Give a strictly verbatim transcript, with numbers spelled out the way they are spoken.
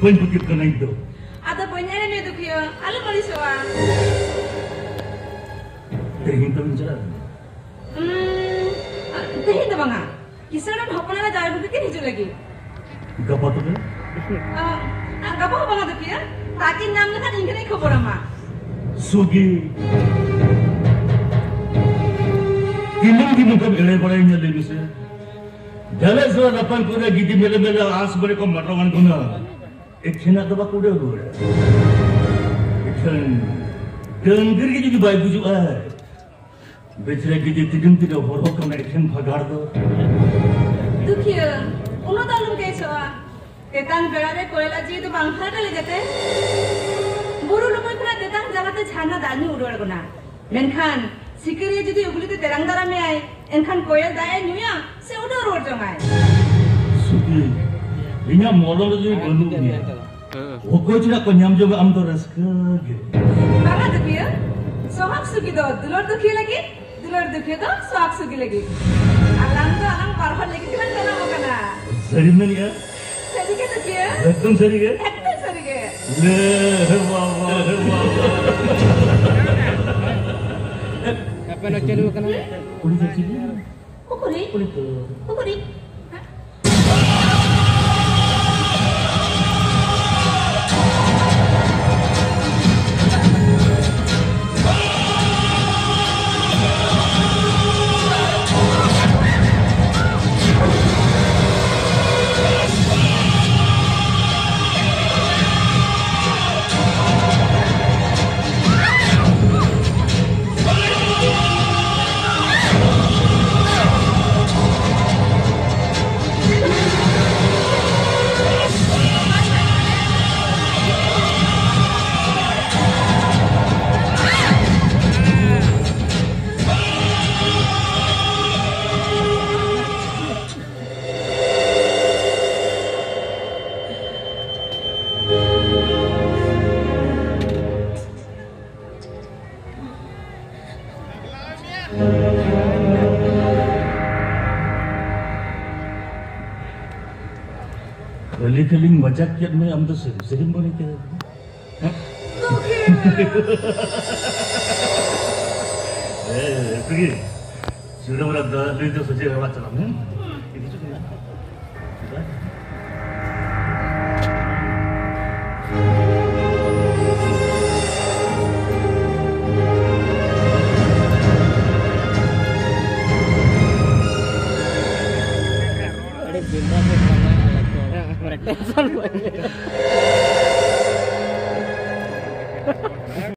ᱵᱟᱹᱧ ᱯᱟᱹᱛᱭᱟᱹᱜ ᱠᱟᱱᱟ ᱤᱧ ᱫᱚ᱾ ᱟᱫᱚ ᱵᱟᱹᱧ ᱮᱲᱮ ᱢᱮᱭᱟ ᱫᱩᱠᱷᱤᱭᱟᱹ, ᱟᱞᱚᱢ ᱟᱹᱲᱤᱥᱚᱜᱼᱟ᱾ ᱛᱮᱦᱮᱧ ᱛᱚᱵᱮᱢ ᱪᱟᱞᱟᱜ ᱠᱟᱱᱟ? ᱩᱸ, ᱛᱮᱦᱮᱧ ᱫᱚ ᱵᱟᱝᱟ, ᱠᱤᱥᱟᱹᱬ ᱨᱮᱱ ᱦᱚᱯᱚᱱ ᱮᱨᱟ ᱡᱟᱶᱟᱭ ᱟᱹᱜᱩ ᱠᱟᱛᱮ ᱦᱤᱡᱩᱜ ᱞᱟᱹᱜᱤᱫ᱾ ᱜᱟᱯᱟ ᱛᱚᱵᱮ? ᱟ, ᱟ, ᱜᱟᱯᱟ ᱦᱚᱸ ᱵᱟᱝᱟ ᱫᱩᱠᱷᱤᱭᱟᱹ, ᱛᱟᱠᱤᱱ ᱧᱟᱢ ᱞᱮᱠᱷᱟᱱ ᱤᱧ ᱜᱮᱧ ᱠᱷᱚᱵᱚᱨ ᱟᱢᱟ᱾ ᱥᱩᱜᱤ, ᱛᱤᱱᱟᱹᱜ ᱫᱤᱱ ᱱᱚᱝᱠᱟᱢ ᱮᱲᱮ ᱵᱟᱲᱟᱭᱤᱧᱟ ᱞᱟᱹᱭ ᱢᱮᱥᱮ? ᱡᱟᱞᱮ ᱥᱚᱨᱟ ᱨᱟᱯᱟᱱ ᱠᱚᱨᱮ ᱜᱤᱫᱤ ᱢᱮᱞᱮ ᱢᱮᱞᱮ ᱟᱸᱥ ᱵᱟᱲᱮ ᱠᱚ ᱢᱟᱴᱟᱣᱟᱱ ᱠᱟᱱᱟ᱾ ᱮᱠᱷᱮᱱᱟᱜ ᱫᱚ ᱵᱟᱠᱚ ᱩᱰᱟᱹᱣ ᱨᱩᱣᱟᱹᱲᱟ᱾ ᱮᱠᱷᱮᱱ ᱰᱟᱹᱝᱨᱤ ᱜᱮ ᱡᱩᱫᱤ ᱵᱟᱭ ᱜᱩᱡᱩᱜᱼᱟ, ᱵᱮᱪᱨᱮ ᱜᱤᱫᱤ ᱛᱤᱰᱤᱢ ᱛᱤᱰᱤ ᱦᱚᱨᱚᱜ ᱠᱟᱱᱟ ᱮᱠᱷᱮᱱ ᱵᱷᱟᱜᱟᱲ ᱫᱚ᱾ ᱫᱩᱠᱷᱤᱭᱟᱹ, ᱩᱱᱟᱹᱜ ᱫᱚ ᱟᱞᱚᱢ ᱠᱮᱥᱚᱜᱼᱟ᱾ ᱛᱮᱛᱟᱝ ᱵᱮᱲᱟ ᱨᱮ ᱠᱚᱭᱞᱟ ᱡᱤᱣᱤ ᱫᱚ ᱵᱟᱝ ᱦᱟᱨᱟ ᱞᱮ ᱡᱟᱛᱮ᱾ ᱵᱩᱨᱩ ᱞᱩᱢᱟᱹᱭ ᱠᱷᱚᱱᱟᱜ ᱛᱮᱛᱟᱝ ᱡᱟᱞᱟᱛᱮ ᱡᱷᱟᱨᱱᱟ ᱫᱟᱜ ᱧᱩ ᱩᱰᱩᱠ ᱟᱬᱜᱚᱱᱟ᱾ ᱢᱮᱱᱠᱷᱟᱱ ᱥᱤᱠᱟᱹᱨᱤᱭᱟᱹ ᱡᱩᱫᱤ ᱩᱜᱽᱞᱤ ᱛᱮ ᱛᱮᱨᱟᱝ ᱫᱟᱨᱟᱢ ᱢᱮᱭᱟᱭ, ᱮᱱᱠᱷᱟᱱ ᱠᱚᱭᱮᱞ ᱫᱟᱜ ᱮ ᱧᱩᱭᱟ ᱥᱮ ᱩᱰᱟᱹᱣ ᱨᱩᱣᱟᱹᱲ ᱡᱚᱝᱟᱭ? ᱥᱩᱠᱨᱤ, ᱤᱧᱟᱜ ᱢᱚᱞᱚᱝ ᱨᱮ ᱡᱩᱫᱤ ᱵᱟᱹᱱᱩᱜ ᱢᱮᱭᱟ, ᱚᱠᱚᱭ ᱪᱮᱫᱟᱜ ᱠᱚ ᱧᱟᱢ ᱡᱚᱝᱟ ᱟᱢ ᱫᱚ ᱨᱟᱹᱥᱠᱟᱹ ᱜᱮ? ᱵᱟᱝᱟ ᱫᱩᱠᱷᱤᱭᱟᱹ, ᱥᱚᱦᱟᱜ ᱥᱩᱠᱷᱤ ᱫᱚ ᱫᱩᱞᱟᱹᱲ ᱫᱩᱠᱷᱤᱭᱟᱹ ᱞᱟᱹᱜᱤᱫ, ᱫᱩᱞᱟᱹᱲ ᱫᱩᱠᱷᱤᱭᱟᱹ ᱫᱚ ᱥᱚᱦᱟᱜ ᱥᱩᱠᱷᱤ ᱞᱟᱹᱜᱤᱫ᱾ ᱟᱞᱟᱝ ᱫᱚ ᱟᱞᱟᱝ ᱵᱟᱨ ᱦᱚᱲ ᱞᱟᱹᱜᱤᱫ ᱜᱮᱞᱟᱝ ᱡᱟᱱᱟᱢ ᱟᱠᱟᱱᱟ᱾ ᱥᱟᱹᱨᱤᱢ ᱢᱮᱱᱮᱜᱼᱟ? ᱥᱟᱹᱨᱤ ᱜᱮ ᱫᱩᱠᱷᱤᱭᱟᱹ᱾ ᱮᱠᱫᱚᱢ ᱥᱟᱹᱨᱤ ᱜᱮ? ᱮᱠᱫᱚᱢ ᱥᱟᱹᱨᱤ ᱜᱮ᱾ ᱞᱮ, ᱵᱟᱵᱟ, ᱵᱟᱵᱟ᱾ ᱟᱯᱮ ᱱᱚ ᱪᱟᱹᱞᱩ ᱟᱠᱟᱱᱟ? ᱠᱩᱲᱤ ᱫᱚ ᱪᱤᱞᱤ? ᱩᱠᱩᱨᱤᱡ? ᱩᱱᱤ ᱫᱚ ᱩᱠᱩᱨᱤᱡ? ᱢᱟᱡᱟᱠ ᱠᱮᱫ ᱢᱮ, ᱟᱢ ᱫᱚ ᱥᱮᱨᱮᱧ, ᱥᱮᱨᱮᱧ ᱵᱟᱹᱧ ᱟᱹᱭᱠᱟᱹᱣ ᱫᱟ᱾ ᱦᱮᱸ? ᱮ, ᱛᱮᱜᱮ᱾ ᱥᱤᱣᱲᱟᱹ ᱢᱟᱨᱟ ᱫᱚ ᱞᱟᱹᱭ ᱫᱚ ᱥᱚᱡᱷᱮ ᱨᱮ ᱚᱲᱟᱜ ᱪᱟᱞᱟᱜ ᱢᱮ᱾ ᱤᱫᱤ ᱦᱚᱪᱚ ᱠᱤᱱᱟ᱾ ᱟᱹᱰᱤ ᱵᱤᱱᱫᱟᱥ ᱮ ᱠᱟᱹᱢᱤᱭᱟ, ᱢᱟᱱᱮ, ᱴᱮᱱᱥᱚᱱ ᱵᱟᱹᱧ ᱞᱟᱹᱭᱟ᱾